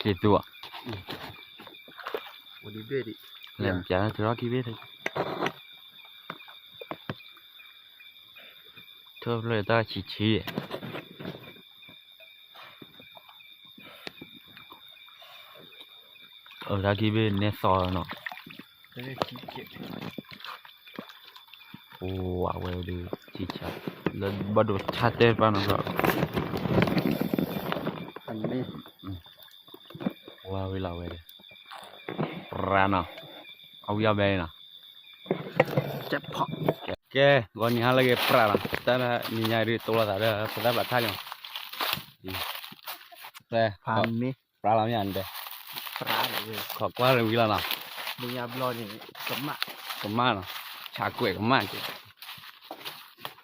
Ti tua. Odi beri. Lem ja tu lagi beri. Tu le ta chi chi. Odi beri ne so no. Wow, wai du chicha. La bado chate pa no. Ani. Wow, wila wai. Prana. Au ya bena. Jackpot. Oke, gua ni hala ge prana. Tana ni nyari tola tada, pada batanya. Te. Ani. ປາລາວຫຍັງເດ້ ປາລາວເວີຍ ຂໍກວ້າງເລີຍວິລານະ ມີຍາບລໍນີ້ ກະມາ ກະມານະ ຊາກວຍກະມາ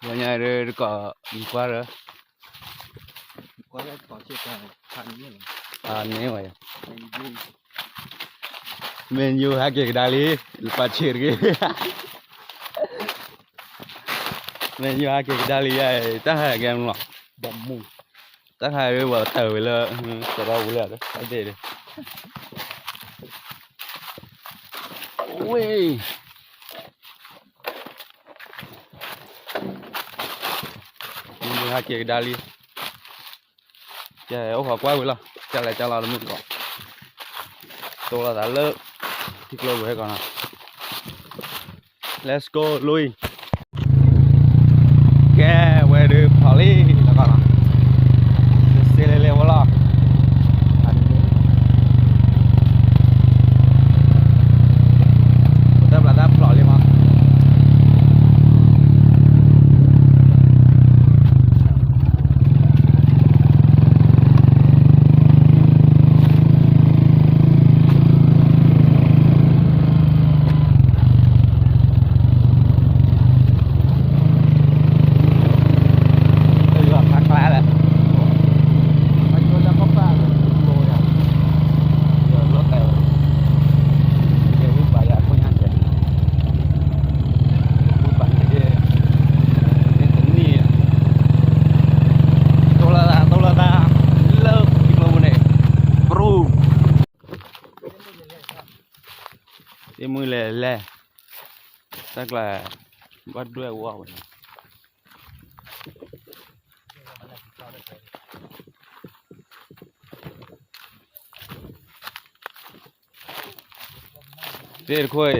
ບໍ່ໃຫຍ່ເດີ ກະມີກວ້າງເດີ ກະໄດ້ຂໍເຊກະ ພັນນີ້ ພັນນີ້ໄວ້ ແມນຢູ ແມນຢູ ຫາເກກະດາລີ ປາເຊກ ແມນຢູ ຫາເກກະດາລີ ໄອ້ ຕາຫາແກມເນາະ ດຳມຸງ. ຕາໄຄເວີເຕີເລີຍ ສະເລາເລີຍ ໄປເດເດ ໂອ້ຍ ມີຫາເກກະດາລີ ແຈໂອຄວາຍເວີລະ ຈະແລຈະລາລະມຸກອນ ໂຕລະຕາເລີກ ທີ່ໂກລເວີກ່ອນນະ. Let's go ລຸຍ ແກເວດືພອລີ ແລ້ວກໍເຊເລເລວະລອ ເຕັມມືແຫຼະແຫຼະ ສັກແຫຼະ ວັດດ້ວຍວ້າວ. ເຕັດຂ້ອຍ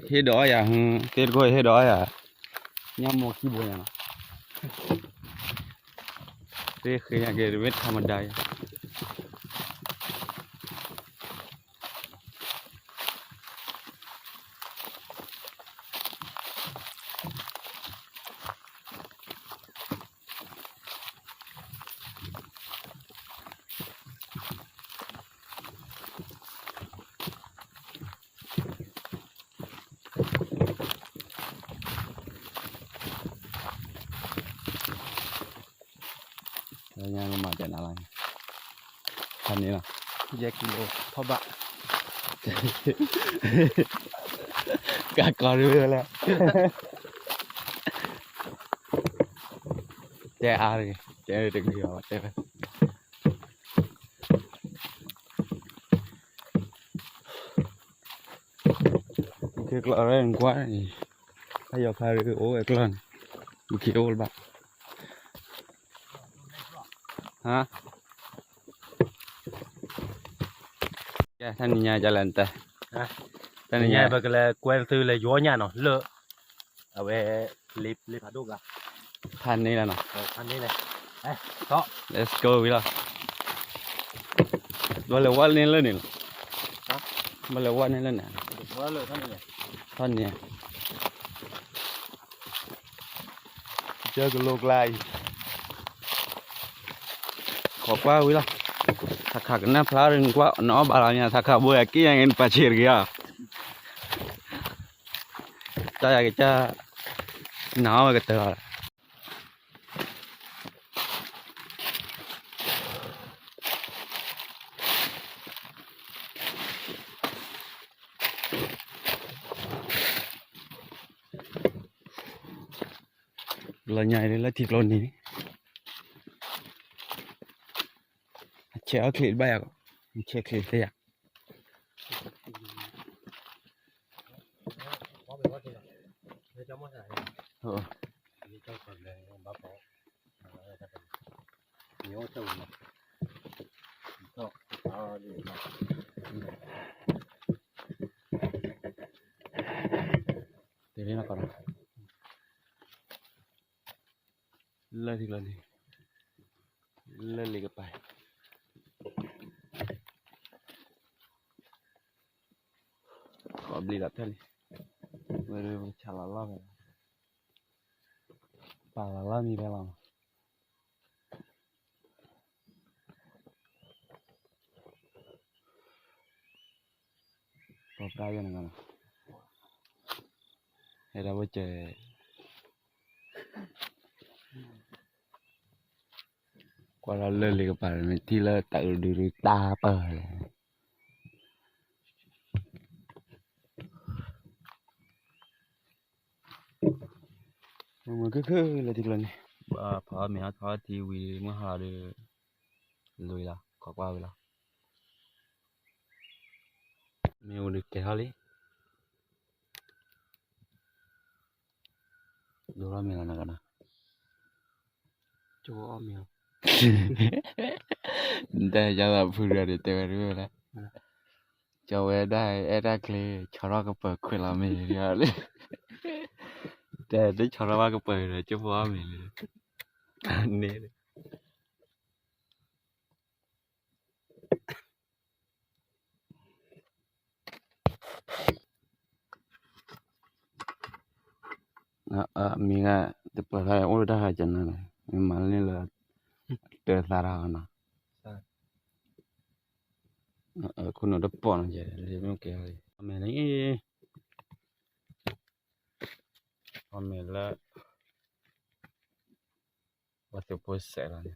ເຮັດດອກຫຍັງ ເຕັດຂ້ອຍເຮັດດອກຫຍັງ ຍາມໝໍຂີ້ບໍ່ຫຍັງ ເຕັດຄືຫຍັງ ເຮັດເວັດທຳມະດາ. ແລ້ວຍ່າງລົງມາຈາກນາລາຍ ຄັນນີ້ນະ ແຍກກິໂລ ເພາະບາ ກະກ່ອນເລີຍແຫຼະ ແຈອາເລີຍ ແຈເລີຍ ແຈເລີຍ. ທ່ານຍາຈະແລ່ນແຕ່ ທ່ານຍາ ຍາ ບາກະແລ ແກວ່ງຊື່ແລ ຍໍຍາເນາະ ເລີ ອາເວ ລິບ ລິບ ພາດຸກອະ ພັນນີ້ແຫຼະເນາະ ເອີ ພັນນີ້ແຫຼະ ເອີ ເທາະ Let's go ວິລາ ບາເລວັນນີ້ເລີຍນີ້ ຮະ ບາເລວັນນີ້ເລີຍນະ ເລີຍ ເທົ່ານີ້ ເທົ່ານີ້ ເຈີກັນໂລກລາຍ ຂໍກວ້າງວິລາ ຖ້າຂາກະນະພລາວເດີນກວ່າເນາະ ບາລາຍາ ຖ້າຂາກບໍ່ຢາກກິນຫຍັງ ເຫັນປາເຊກະ ຕາຍກະຈະໜາວກະເຕີ ລະໃຫຍ່ເລີຍລະ ທິບລົນນີ້ ແຊວຄລິບແບກ. ເຊັກເລີຍເຊຍ ເອີ ເດີນນີ້ມາກ່ອນນະ ເລີກທີ່ເລີກນີ້ ເລີກນີ້ກໍໄປ ຂໍບລີລັບແທ້ນີ້ ເບິ່ງເບິ່ງ ຊາລາລອບ ປາລາລອບມີແລ້ວ. ບໍ່ໄດ້ຢູ່ນຳກັນ ເຮັດໃຫ້ບໍ່ເຈີ ກວ່າລາວເລີກເລີກໄປ ທີ່ເລີກຕາດືຕາເປີດ. ມັນຄືໆເລີຍທີ່ເລີຍນີ້ ເພາະວ່າມີຮອດ ທອດທີວີມື້ເຮົາເດີ ລຸຍລະ ຂອກວ່າເວລາ ມີອຸດິແກເຮົາລີ ດູລະມີລະນະກັນນະ ໂຈອ້ອມແມວ ໄດ້ຈະລະຜູ້ເຮືອໄດ້ແຕ່ວ່າເຮືອນະ ເຈົ້າແວ່ໄດ້ແອດດາເຄລ ຊອລອກະເປີດເຄລາເມເດ ແຕ່ໄດ້ຊອລະວ່າກະເປີດເລີຍ ເຈົ້າບໍ່ວ່າເມເລີຍ ອັນນີ້ ອາ ອາ ມີງາ ແຕ່ເປີດໄດ້ ໂອ້ ໄດ້ຫາຍໃຈນະ ມີມາເລີຍ ເຕີສາລານະ ເອີ ຄຸນໂນດະປອນເຈ ເລໂນເກ ແມ່ນອີ ພໍ່ແມ່ລະ ວ່າຕົວໂພສແສລະນີ້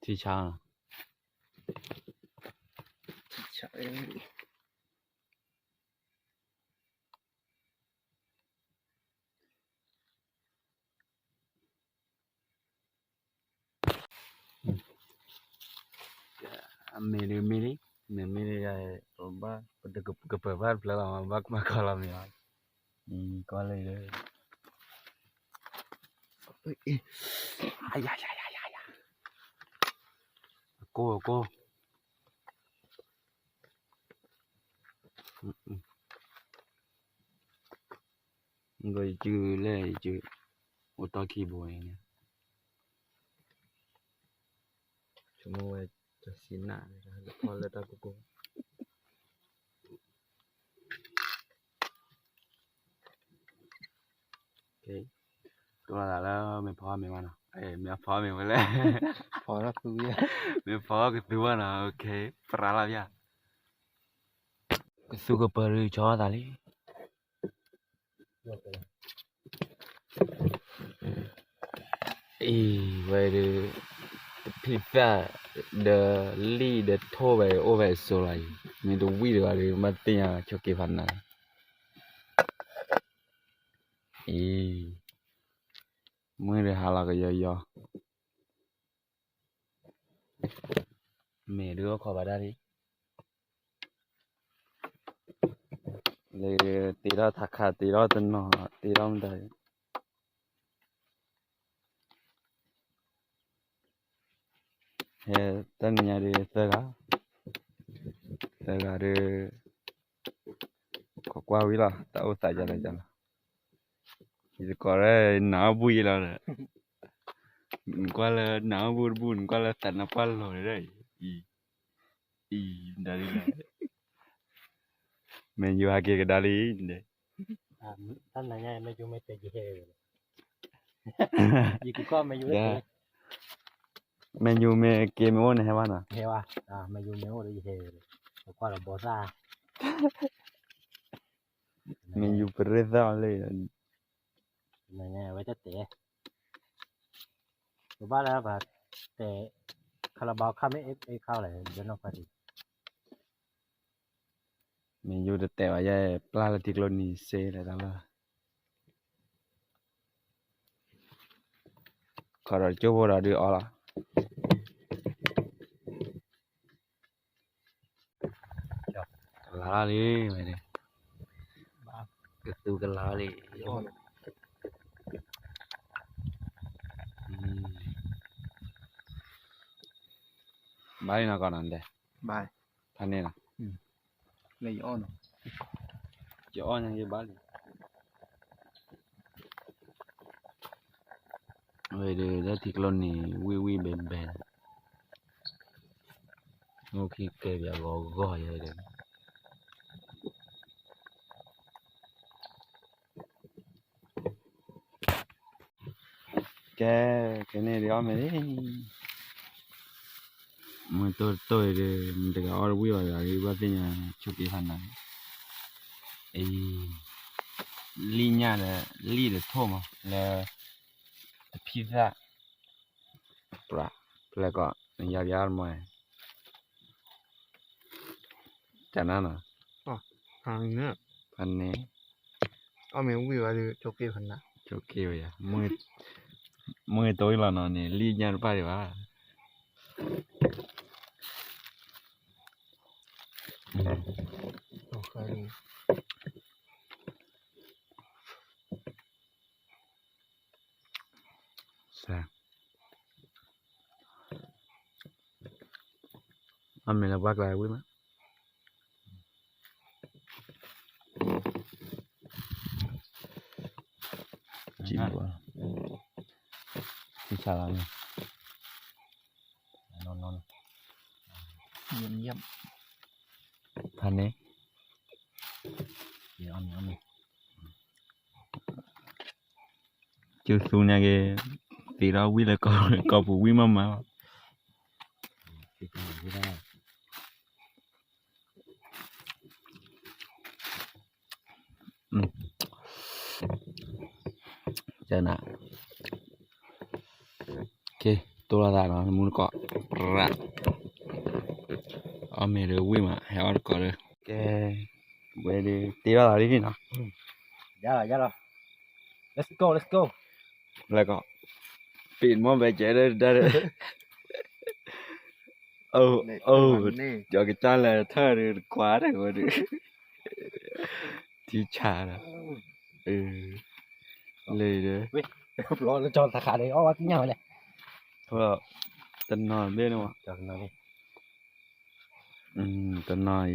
ທີ່ຊ້າງ ທີ່ຊ້າງ. ເມລີ ເມລີ ເມລີ ເມລີ ໄອ້ ໂອບາ ກະເປີດບ້ານເລີຍວ່າ ມາ ມາກອລາເມລາ ອີກອນເລີຍເດີ ເອີຍ ອາຍາຍາຍາຍາ ໂກ ໂກ ອືມ ອືມ ມັນກໍຈື່ແລ້ວ ຈື່ ໂອຕາຄີໂບຍນີ້ ຊົ່ວໂມງໄວ້ຈະຊິນນາ ພໍແລ້ວຕາກູກູ ໂອເຄ ຕົວລະແລ້ວ ແມ່ນພໍ່ແມ່ນວ່າເນາະ ເອີ ແມ່ນພໍ່ແມ່ນວ່າແຫຼະ ພໍແລ້ວຄື ແມ່ນພໍ່ຄືຕົວເນາະ ໂອເຄ ປາລາບຢາ ກະຊູກະເປີລືຊໍຕາລີ ອີ ໄວເດີ ພິຊາ ເດີລີ ເດີໂທ ໄວໂອ ໄວໂຊໄລ ມີແຕ່ວີດວ່າເດີ ມາຕິຍາ ໂຊເກພັນນາ ອີ ມື້ເດີ ຫາລາກະຍໍ ແມ່ເດີ ຂໍບາດາລີ ເລີຍ ຕີລາວທາຄາ ຕີລາວຕະໜໍ ຕີລາວມັນໄດ້ ເຮ ຕະໜໍເດີ ເຕີກາ ເຕີກາເດີ ຂໍກວ່າວິລາ ຕາໂອຕາຈາລາຈາລາ ອີກອນເລີຍ ໜາວບຸຍລາວເລີຍ ກວ່າເລີຍ ໜາວບຸຍບຸຍ ກວ່າເລີຍ ຕັນນະປາໂລເລີຍ ອີ ອີ ດາລີ ແມນຢູ ຫາເກກະດາລີເດ ອາ ທ່ານນາຍໃຫຍ່ ແມນຢູ ແມນເຕະເຈເຮ Yo que come, yo. Ya. Menu me que me one hewa na. Hewa. Ah, menu me one hewa. Kwa la bosa. Menu pereza le. Na na, wa ta te. Ba la ba te. Kala ba ka me e e ka le, yo no pa ti. ແມ່ນຢູ່ ແຕ່ວ່າຢ່າໃຫ້ປາລະຕິກລົດນີ້ເຊແຫຼະຕະລະ ຂໍດອກໂຈ້ບໍ່ດອກດືອອລະ ກະລາລີໄວ້ເດ້ ກະຕູກະລາລີ ອືມ ບາຍນະກ່ອນນັ້ນເດ້ ບາຍ. ພັນນີ້ນະ ອືມ ແລ້ວຊິອ່ອນ ຊິອ່ອນຫຍັງຢູ່ບ້ານ ເອີ ເດີ ແລ້ວທິກລົນນີ້ ວີວີແບນແບນ ໂອເຄ ແກບຢາກກໍກໍເດີ ແກ ແກນີ້ເດ ເອົາແມ່ນີ້ ມື້ໂຕໂຕເດີ ມັນຕະກະອອດວິວອາລີບາຕິຍາ ໂຊເກພັນນາ ເອີ ລີຍາລະ ລີເດໂທມາ ລະ ພີຊາ ປາ ແລ້ວກໍ ຍາວໆມາ ຈາກນັ້ນນະ ອໍ ທາງເນີ ພັນນີ້ ເອົາແມ່ນວິວາຫຼືໂຈເກພັນນະ ໂຈເກວະຍາ ມື ມືໂຕອີກແລ້ວເນາະນີ້ ລີຍານໄປວ່າ ໂອເຄ. ແຊບ ອາເມລະບັກຫຼາຍເວີຍມາ ຈິ້ມບໍ່ ທີ່ສາລານີ້ ນອນໆ ຢ້ຽມໆ ພັນນີ້ ເອົານີ້ ເອົານີ້ Yo su nya ke tira wile ko ko pu wi mama. ອືມ ເຈົ້ານະ ໂອເຄ ໂຕລະຕານະ ໝູນເກາະ ປະ ເອົາແມ່ເດີ ວິມາ ໃຫ້ເອົາເກາະເດີ ແກ ເວເດ ຕີລະຕາລີນະ ຢາລະ ຢາລະ ເລັດໂກ ເລັດໂກ ແລ້ວກໍ ປີນມອງໄປເຈເດີ ເດີ ເອີ ເອີ ເຈົ້າກະຈັນແລະ ເທີ ກວ່າເດີ ທີ່ຊາລະ ເອີ ເລີຍເດີ ເວ ລອຈອດສາຂາເລີຍ ອອກມາກິນຫຍັງແຫຼະ ເພາະວ່າຕະນອນເດ້ເນາະ ຈອດນອນນີ້ ອືມ ຕະໜ່ອຍ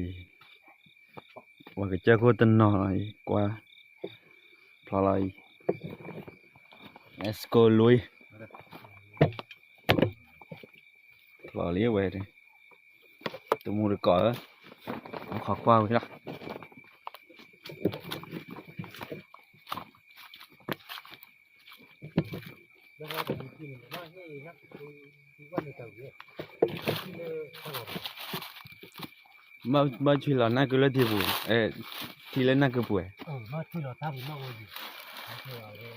ວ່າກະເຈົ້າໂຄດຕະໜ່ອຍກວ່າ ພອລອຍ ເລັດໂກ ລຸຍ ພອລອຍເລີຍເວີຍ ໂຕໝູດະກອເອີຍ ເອົາເຂົ້າຄວ້າໄວ້ລະ. ມາ ມາຊ່ວຍເຮົານະ ຄືລະທີ່ບຸ ເອີ ທີ່ລະນະຄືປຸ ເອີ ມາຊ່ວຍເຮົາຕາມມາບໍ່ຢູ່ ມາຊ່ວຍເຮົາເລີຍ.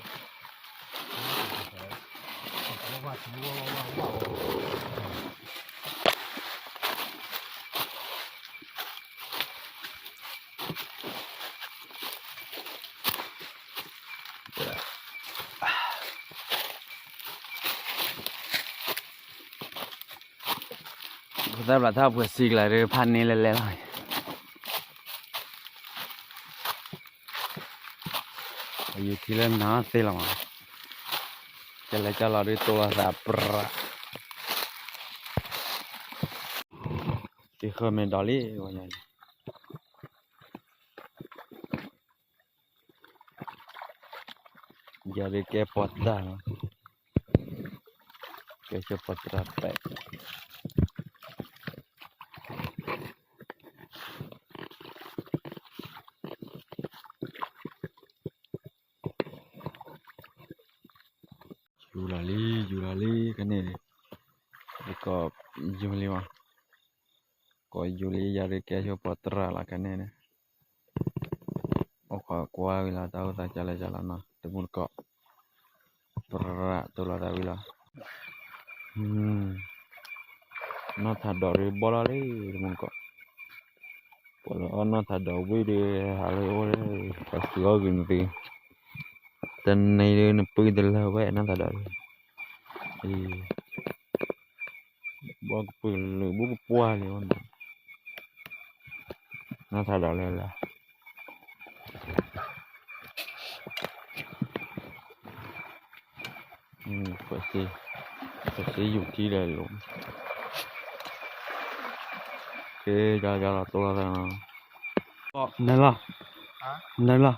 ບໍ່ໄດ້ວ່າຖ້າເພື່ອຊິກຫຼາຍເດີ ພັນນີ້ແຫຼະ ແລ້ວ ຢູ່ທີ່ເລື່ອງໜ້າເຊລະມາ ຈະເລີຍຈະລໍດ້ວຍໂທລະສັບ ທີ່ເຄີຍແມ່ນດອລລີວ່າຫຍັງ ຢາໄດ້ແກ້ປອດຕາ ແກ້ເສຍປອດຕາແຕກ. Ko yuli wa. Ko yuli yari ke yo potra la kane ne. O kwa kwa wila tau ta chala chala na. Te mun ko. Pra tu la ta wila. Hmm. Na ta dori bola le te mun ko. Bola na ta do wi de hale o le. Ta sio gin ti. Te ne le ne pui de la we na ta do. E. Bua ke pui le, bua ke pua le wan. Na ta da le la. Hmm, pasti, pasti yuki le lo. Ke, ja, ja, la, to, la, la. Nala. Ha? Nala.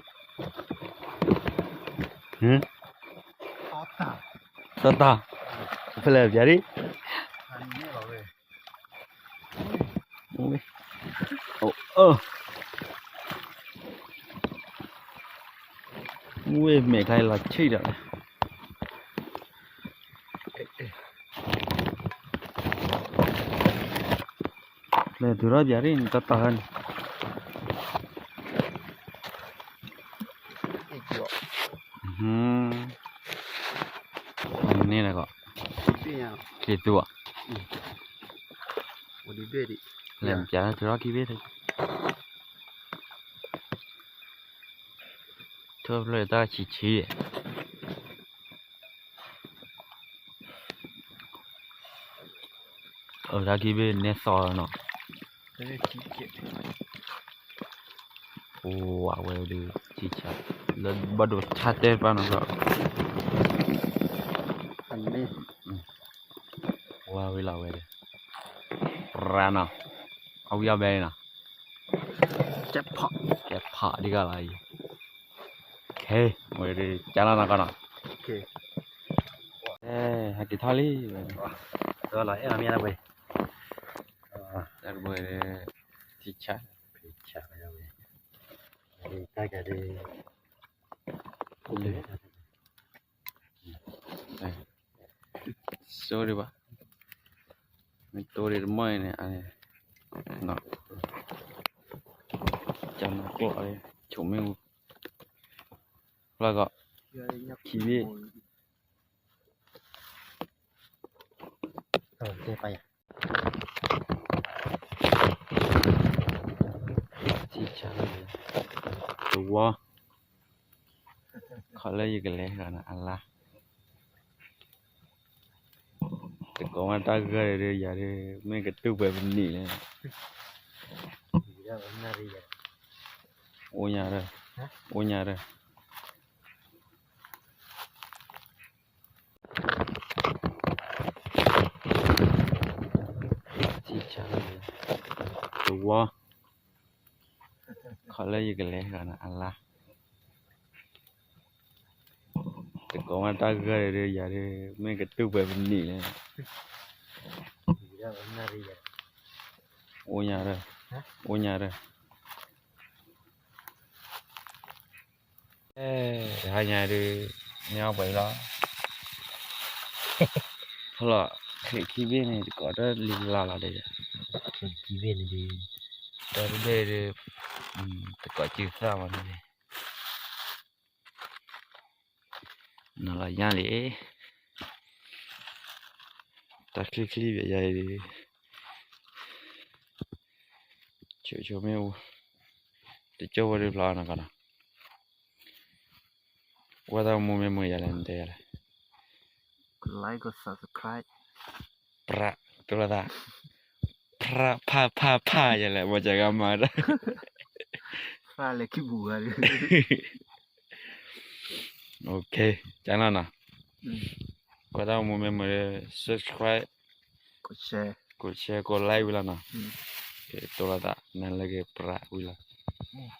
Hmm? Tota. Tota. Apa lagi jadi? Ani lah weh. Ui. Oh, oh. Ui, me kai la chi da. Le tu ra biari ni ta tahan. Hmm. Ni na ko. Ke tu. Lem ja tu ra ki be. Tu le ta chi chi. Ơ, ta ki be ne so no. O, a we de chi cha. Le ba do cha te pa no so. Ani. Wa we la we de. Pra no. A we a be na. Ke pa. Ke pa di ka la. Oke, we de cha la na ka na. Oke. E, ha ki tha li. Do la e na mi na we. Dar boy de ticha, ticha ya we. Ade ta ga de. Sorry ba. Mi to de moi ne ane. No. Jam ko ai. Chome. La ko. Kibi. Ơ, te pa ya. Ti cha. Tuwa. Khala yi kale kana Allah. Te ko ma ta ga de ya de me ka tu pe ni le. O nya re. O nya re. Ti cha. Tuwa. Khala yi kale kana Allah. Te ko ma ta ga de ya de me ka tu pe ni le. O nya re. O nya re. E, ha nya de nya bai la. Hala, ke ki be ni ko ta li la la de. Ke ki be ni de. Ta de de. Hmm, ta ko chi sa ma ni. Na la ya le. Ta kli kli be ya le. Cho cho me u. Te cho wa de pla na kana. Wa ta mu me mu ya le nte ya le. Like, subscribe. Pra, tu la ta. Pra, pa, pa, pa, ya le, mo ja ga ma da. Fa le ki bu ga. Oke, channel na. Hmm. Ko ta mu me mo subscribe. Ko share. Ko share, ko like wila na. Hmm. Oke, tu la ta. Na lagi pra wila. Hmm.